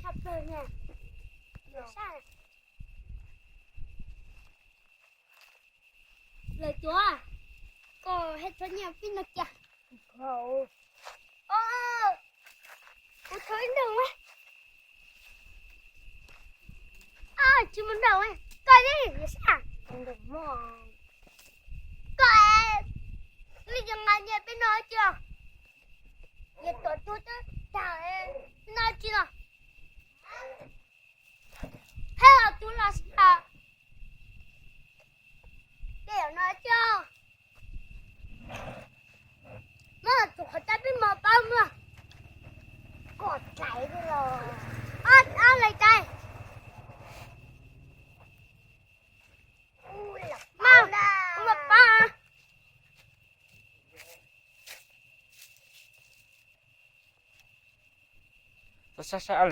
tshaj plaws na. Lawv tuav, koj hej txhob nyiaj peb no cia. Kuv thov ib nrog, tsis muaj nrog koj li, koj li cov nqa nyiaj peb no cia. Yog tom tuag tag no tsis los, hej los tuag los, tej no coj, muab tus qhov cai peb mos pab muag, kom tlaiv los, ob leeg cai, mas, kuv mas pab. Txhob saib saib ob